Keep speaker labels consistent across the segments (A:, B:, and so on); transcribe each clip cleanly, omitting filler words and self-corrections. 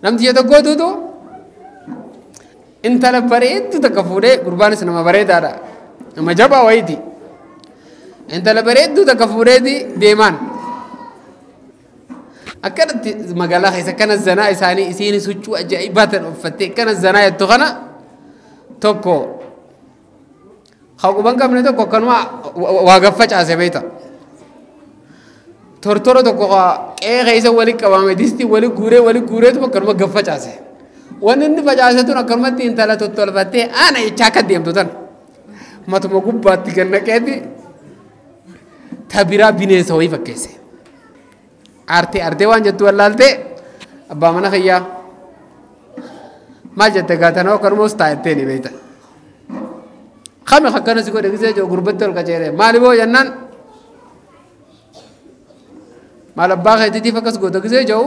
A: Namticha tokkootutu intala bareedduu takka fuudhee gurbaanis nama bareedaadha. Nama jabaa wayiiti. Intala bareedduu takka fuudheeti deemaan. Akkanatti magaalaa keessa akkana zanaa isaanii isiinis huccuu ajaa'ibaa tan uffattee akkana zanaa jettu kana tokko haquban qabne tokko akkanuma waa gaffacaase beekta. Tortora tokko qe'ee keessa wali qabame distii wali guuree wali guureetu akkanuma gaffacaase. Wanni inni facaase tun akkanumatti intala tottolfattee aana jechaa akka deemtu tan matuma gubbaatti gad naqeeti ta biraa bineensa wayii fakkeesse. Aartee aartee waan jettu wallaaltee abbaa mana kiyyaa maal jette gaatanoo akkanuma us taa'ettee ni beekta. Kami akkana si godhe gisee jiru gurbatti ol qaceele maali boo jennaan maal abbaa keetiitiif akkas goota gisee jiru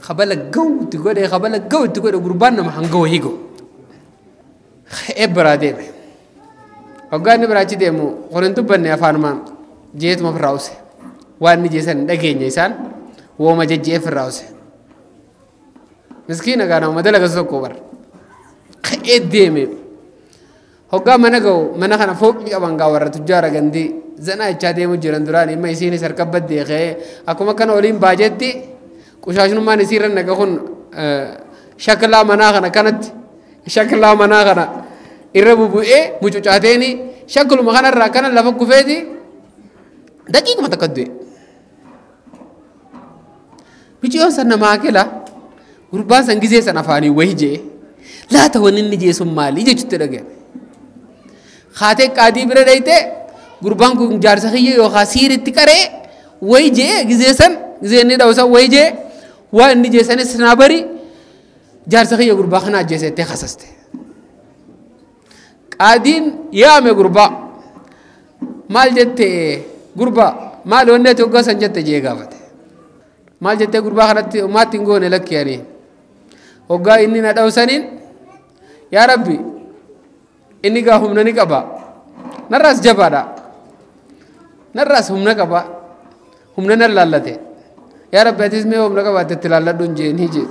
A: kabala gaw itti godhe kabala gaw itti godhe gurbaan nama hanga wayii gahu. Biraa deeme. Hoggaa inni biraa achi deemu kun hin dubbanne afaanumaan jeetuma ofirraa use. Waan inni jeesan hin dhageenye isaan wooma jejje'ee ofirraa use. Miskiina gaa nama dalaga tokko bara. Ka'ee deeme. Hoggaa mana gahu mana kana fooqii qaban gaa warra tujjaara gandii zanaa jechaa deemu jiran duraan imma isiinis harka baddee ka'ee akkuma kana oliin baajetti qushaashnummaan isiirra naqa kun shaklaa manaa kana kanatti shaklaa manaa kana irra bubu'ee mucucaateeni shakluma kanarraa kana lafa kufeeti daqiiquma takka du'e. Miciyyoon san namaa kila gurbaan san gizee san afaanii wayi jee laata wanni inni jee sun maali jechuutti dhaga'ame. Haatee qaadii bira dhayitee gurbaan kun jaarsa kiyya yookaan siiritti qaree wayi jee gizee san gizee inni dha'u san wayi jee waan inni jee sanis naa bari jaarsa kiyya gurbaa kana ajjeesettee kasaste. Qaadiin yaame gurbaa maal jette gurbaa maal wanni ati hoggaa san jette jee gaafate. Maal jettee gurbaa kanatti maatti hin goone lakki ani hoggaa inni na dha'u saniin yaa rabbi inni gaa humna ni qaba narraas jabaadha narraas humna qaba humna nan laallate yaa rabbi atis mee humna qabaatte itti laalladhu hin jeen jee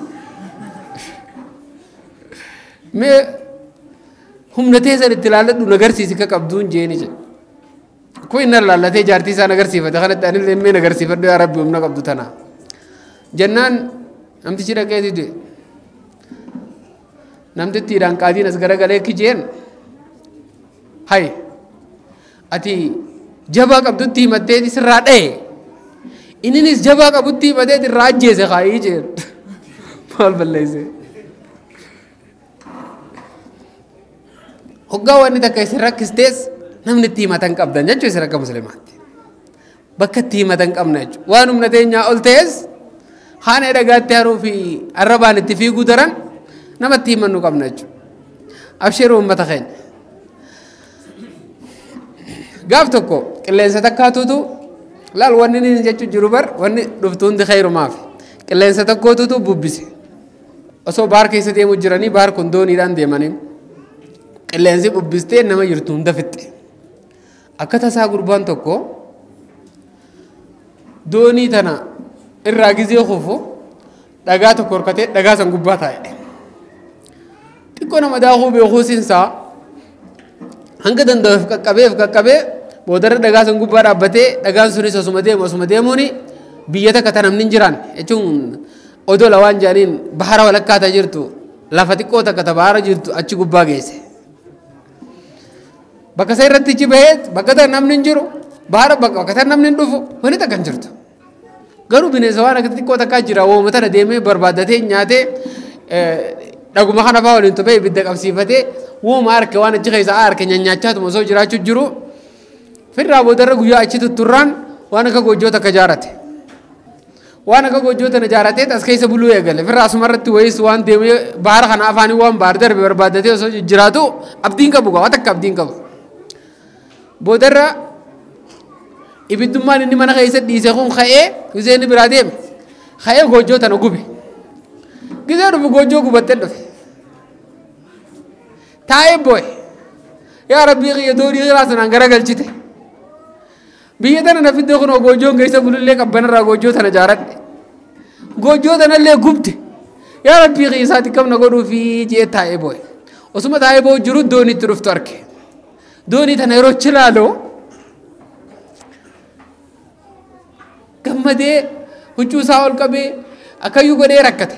A: mee humna teessan itti laalladhu nagarsiisi ka qabdu hin jeeni jee kun inni laallatee jaartii isaa nagarsiifate kanatti anillee mee nagarsiifadhu yaa rabbi humna qabdu tana jennaan namtichi dhaqeeti du'e namtittiidhaan qaadiin as garagalee kijeen hay ati jabaa qabdutti himatteeti sirraa dha'e inninis jabaa qabutti himateeti irraa ajjeese kaayii jeen maal balleesse hoggaa wanni takka isin rakkistees namni itti himatan qabdan jechuu isin akka muslimaatti bakka itti himatan qabna jechuudha waan humna teenyaa ol ta'es haana dhagaatti haruu fi arrabaan itti fiiguu daran namatti himannu qabna jechuudha abshiiruu uummata keenya. Gaaf tokko qilleensa takkaatutu laal wanni inni jechuun jiru bar wanni dhuftu hundi khayrumaaf qilleensa tokkootutu bubbise osoo baar keessa deemu jiranii baar kun dooniidhaan deemanii qilleensi bubbistee nama jirtu hunda fixxe akka tasaa gurbaan tokko doonii tana irraa gizee kufu dhagaa tokko horkatee dhagaa san gubbaa taa'e xiqqoo nama daakuu beekuu siinsaa hanga danda'uuf qaqqabeef qaqqabee boodarra dhagaa san gubbaa dhaabbatee dhagaan sunis osuma deemu osuma deemuuni biyya takka ta namni hin jiraan jechuun odola waan jedhaniin bahara walakkaata jirtu lafa xiqqoo takka ta bahara jirtu achi gubbaa geesse. Bakka isa irratti achi bahee bakka tan namni hin jiru bahara bakka tan namni hin dhufu wanni takka hin jirtu. Garuu bineensa waan akka xiqqoo takkaa jira wooma tana deemee barbaaddatee nyaatee dhaguma kana fa'aa waliin tufee ibidda qabsiifatee wooma harka waan achi keessa harka nyanyaachaatuma osoo jiraachuu jiru firraa boodarra guyyaa achi tutturraan waan akka goojjoo takka jaarate. Waan akka goojjoo tana jaaratee as keessa buluu eegale firraa asumarratti wayiis waan deemee bahara kana afaanii waan bahar darbe barbaaddatee osoo jiraatu abdiin qabu waa takka abdiin qabu. Boodarra ibiddummaan inni mana keessa dhiise kun ka'ee gisee inni biraa deeme ka'ee goojjoo tana gube. Gisee dhufu goojjoo gubattee dhufe. Taa'ee boo'e. Yaa rabbii kiyya doonii kiraa sanaan garagalchite. Biyya tana na fidde kun goojjoon keessa bulullee qabbanarraa goojjoo tana jaaradhe. Goojjoo tanallee gubde. Yaa Rabbii qiisaati kam na godhuu fi jee taa'ee boo'e. Osuma taa'ee boo'u jiru dooniitti dhuftu arge. Doonii tana yeroo chilaaloo gammadee huccuu isaa ol qabee akkayyuu godhee rakkate.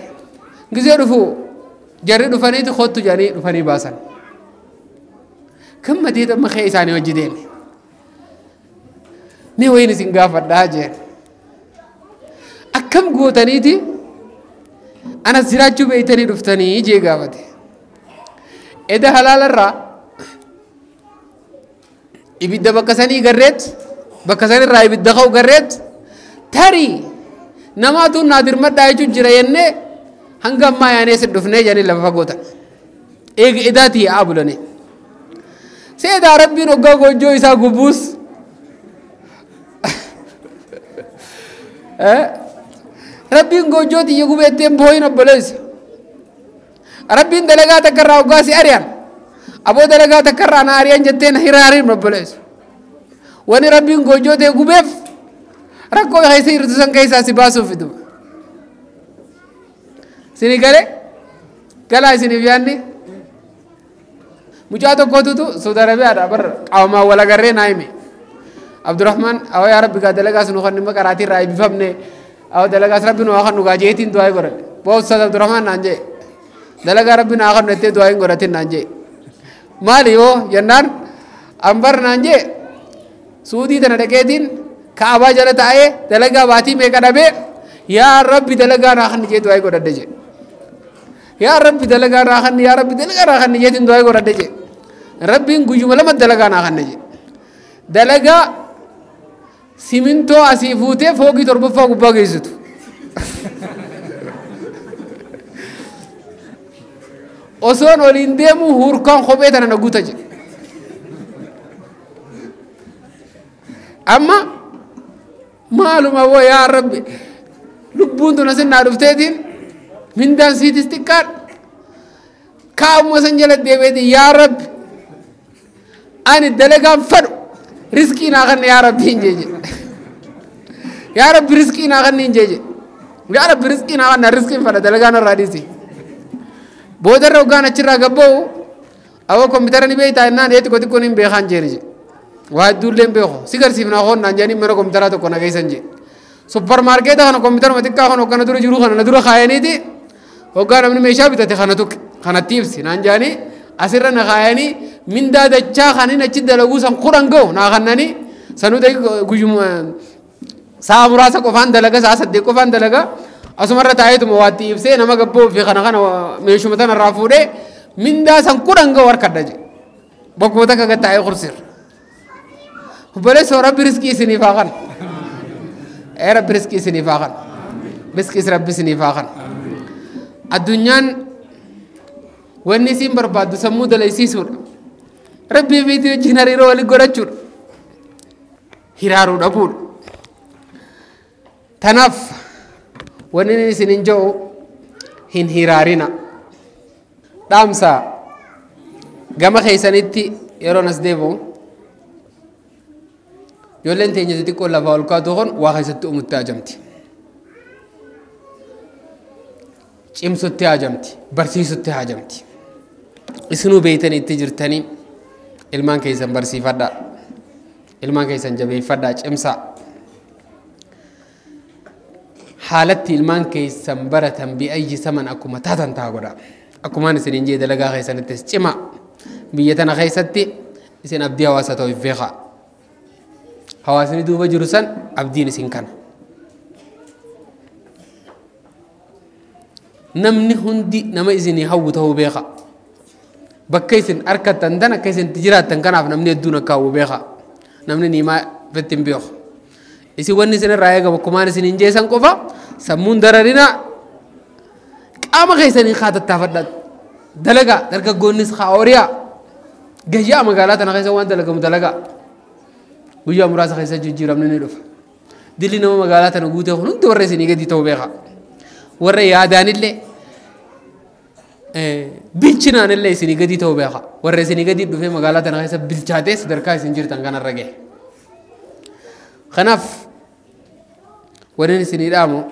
A: Gizee dhufu jarri dhufaniiti kottu jedhanii dhufanii baasan. Gammadee damma kee isaanii wajji deeme. Mee wayin isin gaafadhaa jeen. Akkam gootaniiti anas jiraachuu beeytanii dhuftanii jee gaafate. Eda halaalarraa ibidda bakka sanii garreet bakka sanirraa ibidda ka'u garreet tarii namaatu naa dirmadhaa jechuun jira jennee hanga ammaa yaanee sin dhufnee jedhanii lafa fagoo ta'an. Eega edaatii yaa'aa bulanii. Seedaa Rabbiin hoggaa goojjoo isaa gubuus. Rabbiin goojjoo xiyya gubeetteen booyin obboleessa. Rabbiin dalagaa takka irraa hoggaa si ari'an. Aboo dalagaa takka irraa na ari'an jetteen hiraariin obboleessa. Wani Rabbiin goojjoo ta'e gubeef rakkoo keessa jirtu san keessaa si baasuuf fidu. Sini galee galaa isiniif yaadni mucaa tokkotutu Saudi Arabiyaadha bar qaamaan wal agarree naa hime. Abdurrahman awwa yaa Rabbi gaa dalagaas nu kan dhimma qaraatii irraa eebbifamne awwa dalagaas Rabbi nu haa kennu gaa jeetiin du'aa godhadhe. Boo Ustaaz Abdurrahman naan jee dalagaa Rabbi naa kennu jettee du'aa hin godhatin naan jee. Maali yoo jennaan ambar naan jee Suudii tana dhaqeetiin Kaabaa jala taa'ee dalagaa baatii meeqa dhabee yaa Rabbi dalagaa naa kenni jee du'aa godhadhe jee. Yaa Rabbi dalagaa naa kenni yaa Rabbi dalagaa naa kenni jeetiin du'aa godhadhe jee. Rabbiin guyyuma lama dalagaa naa kenni jee. Dalagaa simintoo asii fuutee foogii torbaffaa gubbaa geessitu. Osoon oliin deemu hurkaan kophee tana na guuta jedhe. Amma maaluma boo yaa Rabbi lubbuun tun asin naa dhufteetiin mindaan siitis xiqqaadha. Kaa'uma san jala deebi'eetiin yaa Rabbi ani dalagaan fadhu riskii naa kenni yaa Rabbi hin jee jedhe. Yaa Rabbi riskii naa kenni hin jee jedhe. Yaa Rabbi riskii naa kenna riskiin fadha dalagaan irraa dhiisi. Boodarra hoggaan achirraa gabba'u awwa kompiitara ni beektaa jennaan ee xiqqoo xiqqoon hin beekaan jeeni jedhe. Waa hedduullee hin beeku si garsiifnaa hoon naan jedhanii mana kompiitaraa tokko na geessan jedhe. Supparmaarkeeta kana kompiitaruma xiqqaa kana hoggana dura jiru kana na dura kaayaniiti hoggaa namni meeshaa bitate kana tuqe kanatti ibsi naan jedhanii asirra na kaayanii mindaa dachaa kan inni achi dalaguu san kudhan ga'u naa kannanii sanuu guyyuma sa'a muraasa qofaan dalaga sa'a 8 qofaan dalaga asumarra taa'eetuma waatti ibsee nama gabboo fi kana kana meeshuma tanarraa fuudhee mindaa san kudhan ga'u harkadha jedhe. Bakkuma takka gad taa'ee kursiirra. Obboleessoo Rabbi riskii isiniif haa kennu. Ee Rabbi riskii isiniif haa kennu. Riskiis Rabbi isiniif haa kennu. Addunyaan wanni isiin barbaaddu sammuu dalaysiisuudha. Rabbii fi wajjin hariiroo walii godhachuudha. Hiraaruu dhabuudha. Tanaaf wanni inni isiniin jedhu hin hiraarina. Dhaamsa gama keessanitti yeroo as deebi'u ijoolleen teenya xixiqqoo lafaa ol kaatu kun waa keessatti uumutti hajamti. Cimsutti hajamti. Barsiisutti hajamti. Isinuu beeytanii itti jirtanii ilmaan keessan barsiifadhaa. Ilmaan keessan jabeeffadhaa cimsaa. Haalatti ilmaan keessan baratan bi'ayyi saman akkuma taatan taa godha. Akkumaan isiniin jee dalagaa keessanittis cima. Biyya tana keessatti isin abdii hawaasa ta'uuf beekaa. Hawaasni duuba jiru san abdiin isin kana. Namni hundi nama isinii hawwu ta'uu beekaa. Bakka isin harkattan tan akka isin jiraattan kanaaf namni hedduun akka hawwu beekaa. Namni niimaa itti hin beeku. Isin wanni isin irraa eegamu akkumaan isin hin jeesan qofa sammuun dararina qaama keessanii haa tattaafadhaa. Dalagaa dargaggoonnis haa horiyaa. Gayyaa magaalaa tana keessa waan dalagamu dalagaa. Guyyaa muraasa keessa jijjiiramni ni dhufa. Dilli nama magaalaa tana guutee kun hundi warra isinii gadi ta'uu beekaa. Warra yaadaanillee bilchinaanillee isinii gadi ta'uu beekaa. Warra isinii gadi dhufee magaalaa tana keessa bilchaatee sadarkaa isin jirtan kanarra gahe. Kanaaf warreen isinii dhaamu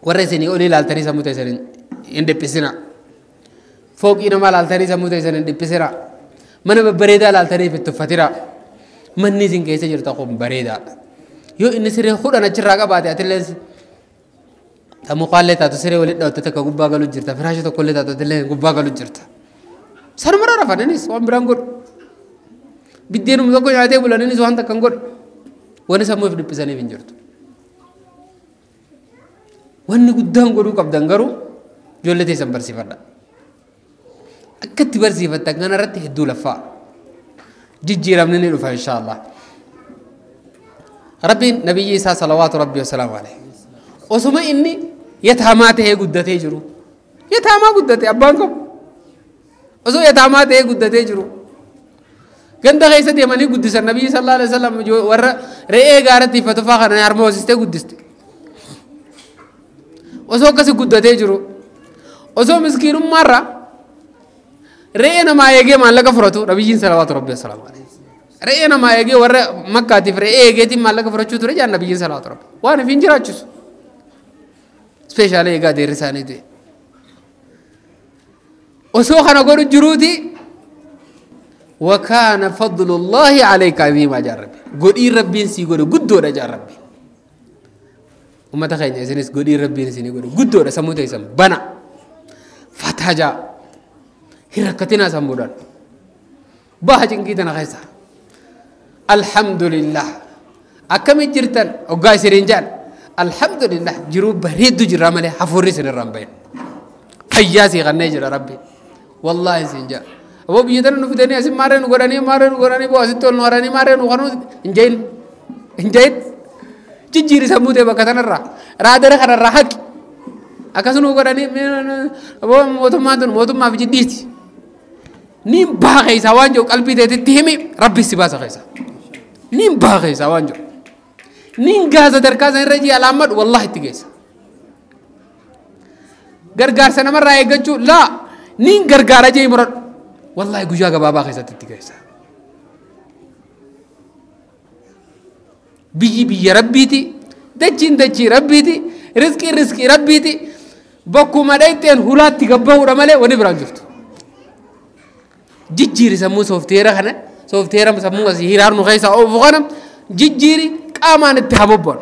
A: warra isinii olii ilaaltanii sammuu teessan hin dhiphisina. Fooqii namaa laaltanii sammuu teessan hin dhiphisina. Mana babbareedaa laaltanii itti uffatina. Manni isin keessa jirtu kun bareedaadha. Yoo inni siree 10 achirraa qabaate atillee tamuqaallee taatu siree walitti dhawwatte takka gubbaa galu jirta. Firaasha tokkollee taatu atillee gubbaa galu jirta. Sanumarra rafan innis waan biraan godhu. Biddeenuma tokko nyaatee bulan innis waan takka hin godhu. Wanni sammuu if dhiphisaniif hin jirtu. Wanni guddaan godhuu qabdan garuu ijoollee teessan barsiifadha. Akka itti barsiifattan kanarratti hedduu laffaa. Jijjiiramni ni dhufa inshaallah. Rabbiin nabiyyi isaa salawaatu rabbi wasalaamu alayhi. Osuma inni yataamaa ta'ee guddatee jiru. Yataamaa guddate abbaan qabu. Osoo yataamaa ta'ee guddatee jiru. Ganda keessa deemanii guddisan nabiyyi sallallahu alaihi wasallam warra re'ee gaaratti uffatu fa'aa kana harma hoosistee guddiste. Osoo akkasi guddatee jiru. Osoo miskiinummaarra re'ee namaa eegee maallaqa furatu nabiyyiin salawaatu rabbi wasalaamu alayhi. Re'ee namaa eegee warra makkaatiif re'ee eegeetiin maallaqa furachuu ture jaan nabiyyiin salawaatu rabbi. Waan ifiin jiraachisu. Ispeeshaalee eegaa deerri isaanii ta'e. Osoo kana godhu jiruuti وكان فضل الله عليك عظيما جار ربي. قدي ربي سي قدي قدورة جار ربي. وما تخيل إذا قدي ربي سي قدي قدورة سموته يسمى بنا فتحجا هركتنا سمودان باهجين كيتنا خيسا الحمد لله أكمل جرتن أوجاي سرينجان الحمد لله جرو بريد جرامله حفوري سن الرمبين فياسي غني جرا ربي والله سنجا أبو بيجتنا نفدني أسيب مارن غراني مارن غراني بو أسيب تول نوراني مارن غرانو إنجيل إنجيل جيري سموته بكتنا الرا رادر خنا راحك أكاسنو غراني أبو موتوم ما تون موتوم ما في جديد نيم باغي سوانجو قلبي تهمي ربي سباسا خيسا نيم باغي سوانجو نيم غازا دركازا رجي علامات والله تجيس غرغار سنة مرة يجتشو لا نيم غرغار جاي مرة والله guyyaa gabaabaa keessatti itti geessa. Biyyi biyya rabbiiti, dachiin dachii rabbiiti, rizqiin rizqii rabbiiti. Bakkuma dhayxeen hulaatti gabbaa'uudha malee wanni biraan jirtu. Jijjiiri sammuu soofteera kana, soofteera sammuu asii hiraarnu keessaa oofu kana jijjiiri qaamaan itti habobboon.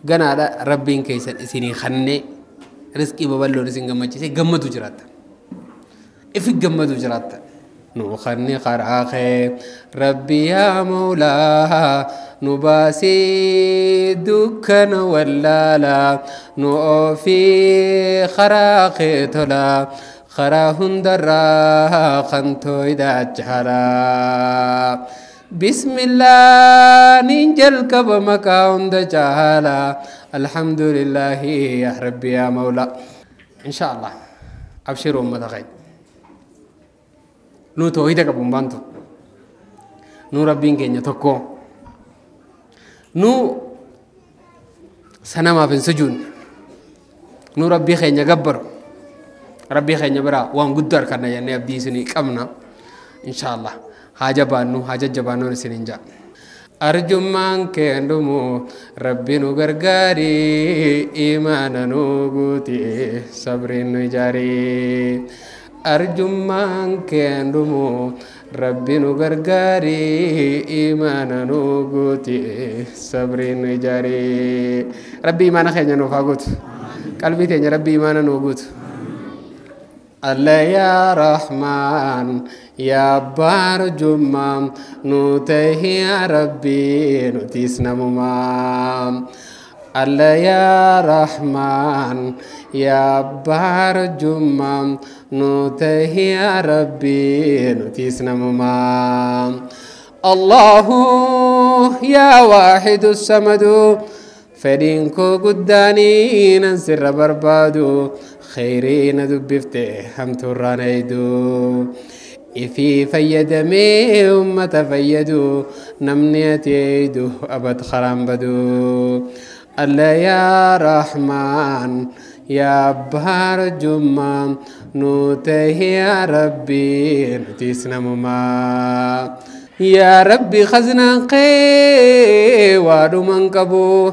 A: Ganaadha rabbiin keessan isinii kannee rizqii babal'oon isin gammachiisee gammadu jiraatta. إفق جمدو جرات نوخني قرعاخي ربي يا مولا نباسي دكان ولالا نوفي خراخي تلا خراهن درا خنتو إذا جهلا بسم الله ننجل كب مكاون دجالا الحمد لله يا ربي يا مولا إن شاء الله أبشروا أمة غيب nu toohida qabuun baantu nu rabbiin keenya tokko nu sanamaaf hin sujuudne nu rabbii keenya gabbaru rabbii keenya biraa waan guddaa arganna jennee abdii isinii qabna inshaallah haa jabaannu haa jajjabaannuun isiniin ja'a. Arjummaan keendumu rabbi nu gargaarii imaana nu guuti sabriin nu ijaarii. Arjummaan keendumu rabbi nu gargaarii imaana nu guuti sabriin nu ijaarii. Rabbi imaana keenya nuuf haa guutu. Qalbii teenya rabbi imaana nu guutu. Allah ya Rahman ya Barjumma nu tahi ya Rabbi nutis namuma. Allah ya Rahman ya Barjumma nu tahi ya Rabbi nutis namuma. Allahu ya Wahidu Samadu fedhiin koo guddaanii nan sirra barbaadu khayrii na dubbifte hamtuurraan eeydu ifii fayyadamee ummata fayyadu namni ati eeydu abad karaan badu. Allah ya Rahman ya Barjumma nu tahi ya Rabbi nutis namuma. Ya Rabbi khaznaan qee waa dhuman qabu.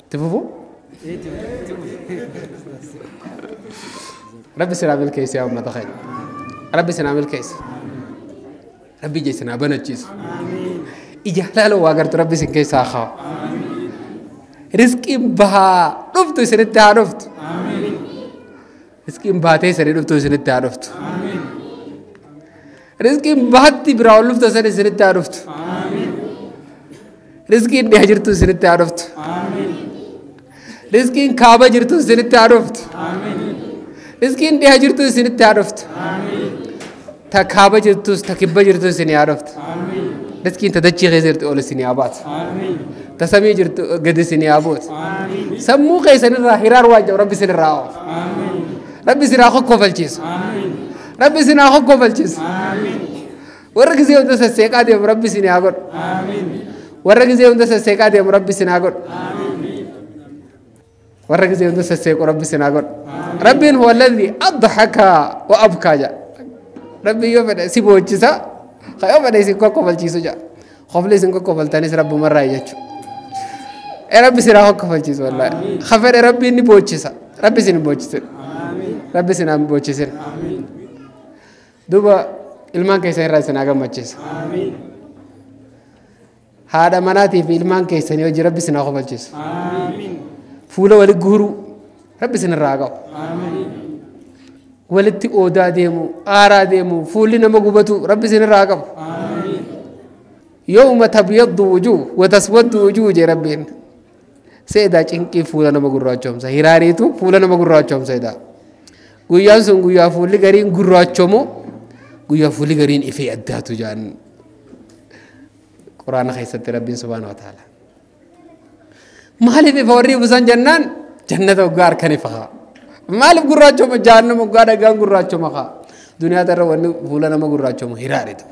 A: Tifufu? Rabbi sinaa milkeessa yaa uummata keenya. Rabbi sinaa milkeessa. Rabbi ija isin haa banachiisu. Ija halaala waa gartu Rabbi isin keessaa haa kaa'u. Rizqiin bahaa dhuftu isinitti haa dhuftu. Rizqiin baatee isanii dhuftu isinitti haa dhuftu. Rizqiin bahatti biraa ol dhuftu san isinitti haa dhuftu. Rizqiin dhiha jirtu isinitti haa dhuftu. Rizqiin kaaba jirtu isinitti haa dhuftu. Rizqiin dhiha jirtu isinitti haa dhuftu. Ta kaaba jirtus ta kibba jirtus isin haa dhuftu. Rizqiin ta dachii keessa jirtu ol isin haa baatu. Ta samii jirtu gadi isin haa buutu. Sammuu keessanirraa hiraar waan jedhu Rabbi isinirraa oofu. Rabbi isin haa kokkofalchiisu. Rabbi isin haa kokkofalchiisu. Warra gisee hunda sasseeqaa deemu Rabbi isin haa godhu. Warra gisee hunda sasseeqaa deemu Rabbi isin haa godhu. Warra gisee hunda sasseequ Rabbi isin haa godhu. Rabbiin huwa alladhi adhaka wa abkaa jedha. Rabbi yoo fedhe si boochisa, yoo fedhe isin kokkofalchiisu jedha. Kofli isin kokkofaltanis Rabbumarraa jechuudha. Rabbi isin haa kokkofalchiisu wallaahi. Ka fedhe Rabbi inni boochisa. Rabbi isin hin boochisin. Rabbi isin haa boochisin. Duuba ilmaan keessan irraa isin haa gammachiisa. Haadha manaatii fi ilmaan keessanii hojii Rabbi isin haa kofalchiisu. Fuula wali guuruu Rabbi isin irraa haa qabu. Walitti oodaa deemu, aaraa deemu, fuulli nama gubatu Rabbi isin irraa haa qabu. Yawma tabyaddu wujuh wa taswaddu wujuh jee Rabbiin. Seedaa cinqii fuula nama gurraachoomsa. Hiraariitu fuula nama gurraachoomsa edaa. Guyyaan sun guyyaa fuulli gariin gurraachomu, guyyaa fuulli gariin ifee addaatu jaan. Quraana keessatti Rabbiin subhaanahu wa ta'ala. Maaliif ifa warri ifusan jennaan jannata waggaa harkan ifa haa. Maaliif gurraachoma jahannama waggaa dhagaan gurraachoma haa. Duniyaa tarra wanni fuula nama gurraachomu hiraaritu.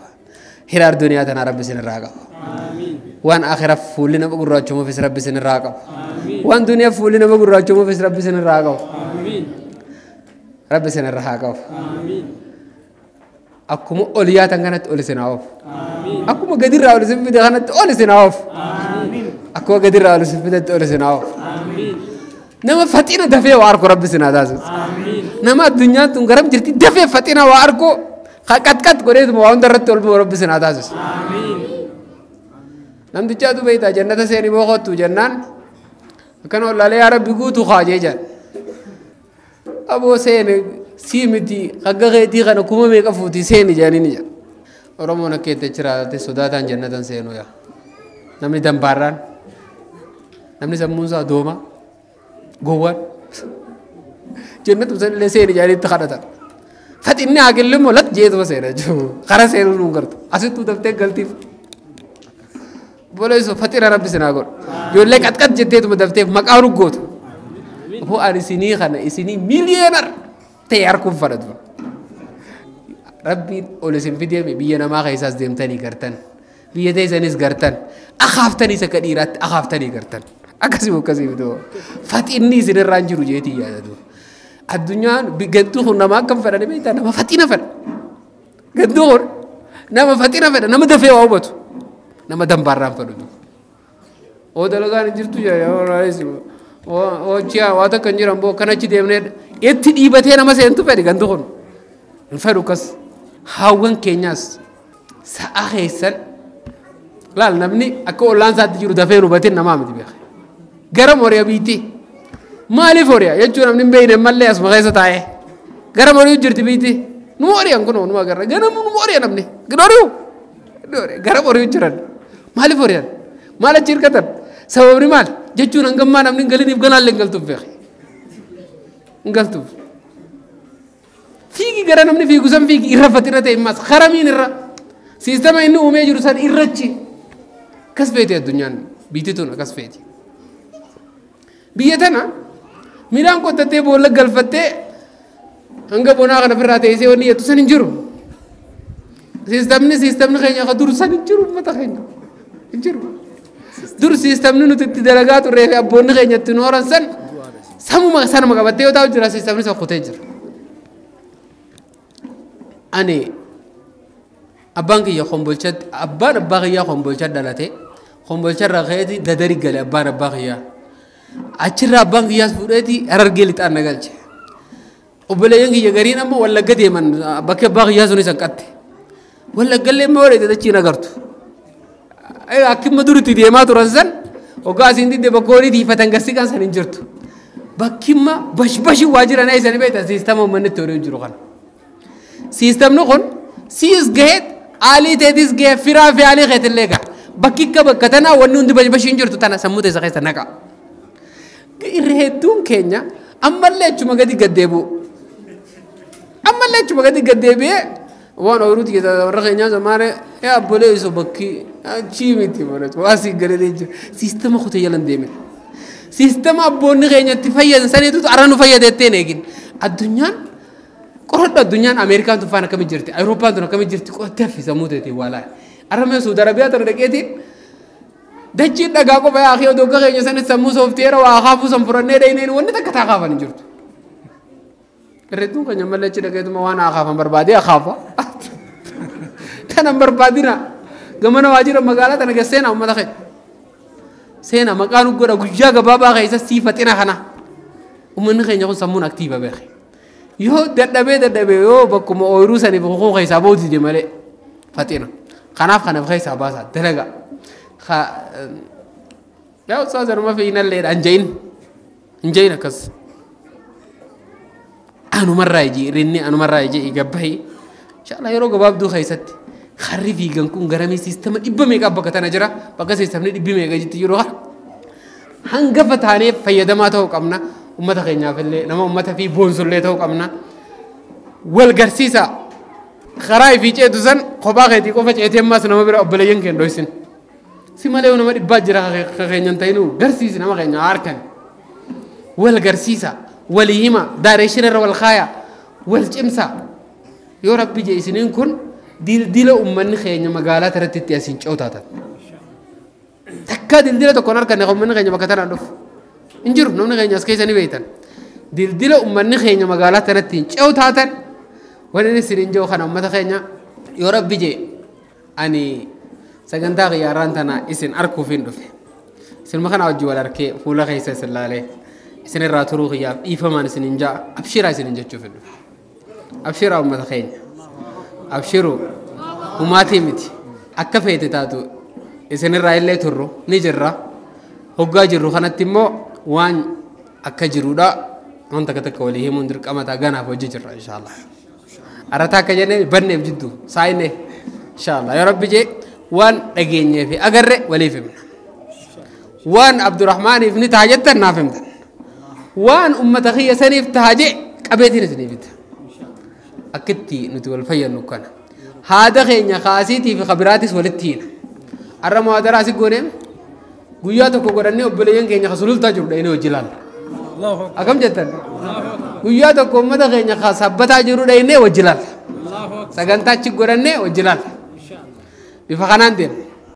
A: Hiraar duniyaa tanaa Rabbi isin irraa qaba. Waan akhira fuulli nama gurraachomuufis Rabbi isin irraa qaba. Waan duniyaa fuulli nama gurraachomuufis Rabbi isin irraa qaba. Rabbi isin irraa haa qabu. Akkuma ol yaatan kanatti ol isin haa oofu. Akkuma gadirraa ol isin fide kanatti ol isin haa oofu. Akkuma gadirraa ol isin fidetti ol isin haa oofu. Nama faxina dafee waa arku Rabbi isin haa taasisu. Nama addunyaan tun garam jirti dafee faxina waa arku qaqqat godheetuma waa hunda irratti ol bu'u Rabbi isin haa taasisu. Namtichaatu beektaa jannata seenii boqottu jennaan akkana ollaalee yaa Rabbi guutuu kaajee jedhan. Aboo seene sii miti hagga keetii kana kuma meeqa fuutii seeni jedhanii ni jedha. Oromoon akka itti jiraate sodaataan jannatan seenuu yaa. Namni dambaarraan namni sammuun isaa dooma gowwaan jannatu sanillee seeni jedhanii itti kadhatan. Faxinni haaqilli immoo lat jeetuma seena jechuudha. Kara seenuu nuun gartu. Asittuu daftee galtiif. Boleessu faxina Rabbi sinaa godhu. Ijoollee qaxqax jetteetuma daftee maqaa ruggootu. Aboo ani isinii kana isinii miiliyeenar ta'e harkuun fadhatu. Rabbiin ol isin fideeme biyya namaa keessaas deemtanii gartan. Biyya teessanis gartan. Akaaftaniis akka dhiiraatti akaaftanii gartan. Akkasii akkasii bitoo. Faxinni isinirraa hin jiru jeetii yaadatu. Addunyaan gantuu kun nama akkam fedhani beektaa nama faxina fedha. Gantuu kun nama faxina fedha nama dafee waa hubatu. Nama dambaarraan fedhu. Oo dalagaan hin jirtu jedha. Oo waa takka hin jiran boo akkana achi deemnee itti dhiibatee nama seentu fedhi gantu kun. Hin fedhu akkas. Haawwan keenyaas sa'a keessan laal namni akka ollaan isaatti jiru dafee hin hubatin namaa miti beeka. Garam horiya biitti. Maaliif horiya jechuun namni hin beekne mallee asuma keessa taa'ee. Garam horiyu jirti biitti. Numa horiyan kunoo numa agarra. Ganam numa horiya namni. Horiyu. Garam horiyu jiran. Maaliif horiyan? Maal achi hirkatan? Sababni maal? Jechuun hangammaa namni hin galiniif ganaallee hin galtuuf beeka. Hin galtuuf. Fiigi gara namni fiigu san fiigi irra faxina ta'e immas haramiin irra. Siistama inni uumee jiru san irrachi. Akkas feeti addunyaan biitti tun akkas feeti. Biyya tana midhaan qotattee boolla galfattee hanga bonaa kana ofirraa teessee wanni jettu san hin jiru. Siistamni keenya akka dur san hin jiru uummata keenya hin jiru. Dur siistamni nuti itti dalagaa turree fi abboonni keenya itti nu horan san samuma sanuma qabattee yoo taa'u jira siistamni san kutee jira. Ani abbaan kiyya kombolchatti abbaan abbaa kiyyaa kombolcha dhalate kombolcharraa ka'eeti dadari gale abbaan abbaa kiyyaa. Achirraa abbaan kiyyaas fuudheeti Harargee lixaan na galche. Obboleeyyan kiyya gariin ammoo Wallagga deeman bakki abbaa kiyyaa sunis hanqatte. Wallaggallee immoo yoo dheedhe achiin agartu. Akkuma duritti deemaa turan san hoggaa asiin didde bakka horii tiifatan garsiiqan san hin jirtu. Bakkimma bashbashi waa jiran eessanii beektan siistama uummanni itti horii jiru kana. Siistamni kun siis gaheet aalii teetis gahee firaa fi aalii keetillee gaha. Bakki akka bakka tanaa wanni hundi bashbashi hin jirtu tana sammuu teessa keessa naqa. Irra hedduun keenya ammallee achuma gadi gaddeebi'u. Ammallee achuma gadi gaddeebi'ee waan ooyiruuti keessa warra keenyaa samaaree yaa abbolee iso bakki achii miti baratu waa sii galee jira. Siistama kutee jalan deemin. Siistama abboonni keenya itti fayyadan saniitu arra nu fayyadeettee hin eegin. Addunyaan qoradhu addunyaan Ameerikaan tun faana akkamitti jirti Awurooppaan tun akkamitti jirti qottee hafi sammuu teetiin waa laala. Arra mee Suudi Arabiyaa tana dhaqeetiin dachiin dhagaa qofa yaa akhi odoo keenya sanis sammuu sooftiyeera waa kaafuu san furannee dhayneen wanni takka taa kaafan hin jirtu. Irreettuun keenya mallee achi dhaqeetuma waan haa kaafan barbaadee haa kaafa. Tanan barbaadina gamana waajjira magaalaa tana keessa seenaa uummata keenya. Seenaa maqaan godha guyyaa gabaabaa keessa siifaxina kana. Uummanni keenya kun sammuun aktiiva beeke. Yoo dadhabee dadhabee yoo bakkuma ooyiruu saniif hukuu keessaa ba'uu dide malee faxina. Kanaaf kanaaf keessaa baasaa dalagaa. Yaa ustaaz anuma fiinalleedha hin jahin akkas. Anumarraa iji rinni anumarraa iji gabbahi. Inshallah yeroo gabaabduu keessatti harri fiigan kun garamee siistama dhibba meeqa bakka tana jira bakka siistamni dhibbi meeqa jitti jiru hangafa taanee fayyadamaa ta'uu qabna. Uummata keenyaaf illee nama uummata fi boonsullee ta'uu qabna. Wal garsiisa karaa ifii ceetu san kophaa keetii qofa ceetee ammaas nama bira obboleeyyan keenya dhoysin. Si malee nama dhibbaa jira ka keenyan ta'inuu garsiisi nama keenya harkan. Wal garsiisa walii hima daareeshin irra wal kaaya wal cimsa. Yoo rabbi jee isiniin kun dildila uummanni keenya magaalaa irratti itti asiin ce'u taatan. Takka dildila tokkoon harkanne uummanni keenya bakka tanaan dhufu. Hin jiru namni keenya as keessa ni beektan. Dildila uummanni keenya magaalaa tanatti hin ce'u taatan wanni inni isiniin jiru kana uummata keenya yoo rabbi jee ani sagantaa xiyyaaraan tana isin arkuuf hin dhufe. Isinuma kana wajji wal arkee fuula keessa isin laalee isin irraa turuu xiyyaaf dhiifamaan isin hin ja'a abshiraa isin hin jechuuf hin dhufe. Abshiraa uummata keenya. Abshiru humaatii miti akka feete taatu isin irraa illee turru ni jirra. Hoggaa jirru kanatti immoo waan akka jiruudha waan takka takka walii himuun dirqama ta'a ganaaf hojii jirra inshaallah. Arrataa akka jennee banneef jidduu saayinee inshaallah yoo rabbi jee waan dhageenyee fi agarre waliif himna. Waan Abdurrahmaaniif ni ta'a jettan naaf himtan. Waan uummata kiyya saniif ta'a jee qabeetiin isiniif hita. Akkitti nuti wal fayyadnu kana. Haada keenya kaasiitii fi kabiraatis walitti hina. Arra muhaadaraa asii gooneem guyyaa tokko godhannee obboleeyyan keenya ka sulultaa jiru dhayinee hojii laalla. Akkam jettan? Guyyaa tokko uummata keenya ka sabbataa jiru dhayinee hojii laalla. Sagantaa achi godhannee hojii laalla. Bifa kanaan deemna.